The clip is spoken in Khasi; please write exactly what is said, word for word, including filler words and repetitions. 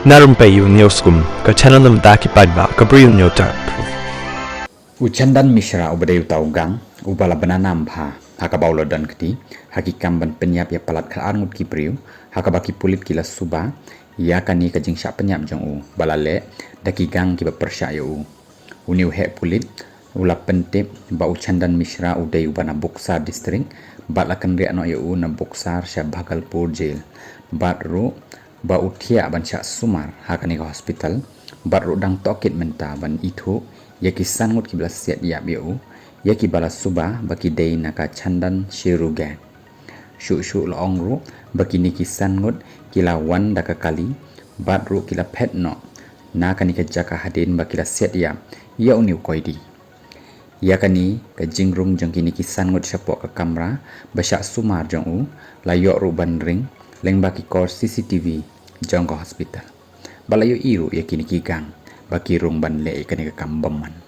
Na rympei ïa u News Kum, ka channel na bynta ki paidbah ka Bri u Hynñiewtrep. U Chandan Mishra uba dei uta u gang uba la bna nam bha ha kaba u la don kti ha ki kam ban pynïap ïa palat khatar ngut ki briew, ha kaba ki pulit ki la suba ïa kane ka jingshah pynïap jong u ba la leh da ki gang kiba pyrshah ïa u. Une u heh pulit u la pyntip ba u Chandan Mishra u dei uba na Buxar District bad la kynriah noh ïa u na Buxar sha Bhagalpur Jail, bad ruh ba u thiah ban shah sumar ha kane ka hospital, bad ruh dang tohkit mynta ban ithuh ïa ki san ngut kiba la siat ïap ïa u, ïa kiba la suba ba ki dei na ka Chandan Sheru gang. Shuh shuh la ong ruh ba kine ki san ngut ki la wan da ka kali bad ruh ki la phet noh na kane ka jaka hadien ba ki la siat ïap ïa une u koidi. Ïa kane ka jingrung jong kine ki san ngut shapoh ka kamra ba shah sumar jong u la ïoh ruh ban ring lyngba ki kor C C T V jong ka hospital. Ba la ïohi ruh ïa kine ki gang ba ki rung ban leh ïa kane ka kam bymman.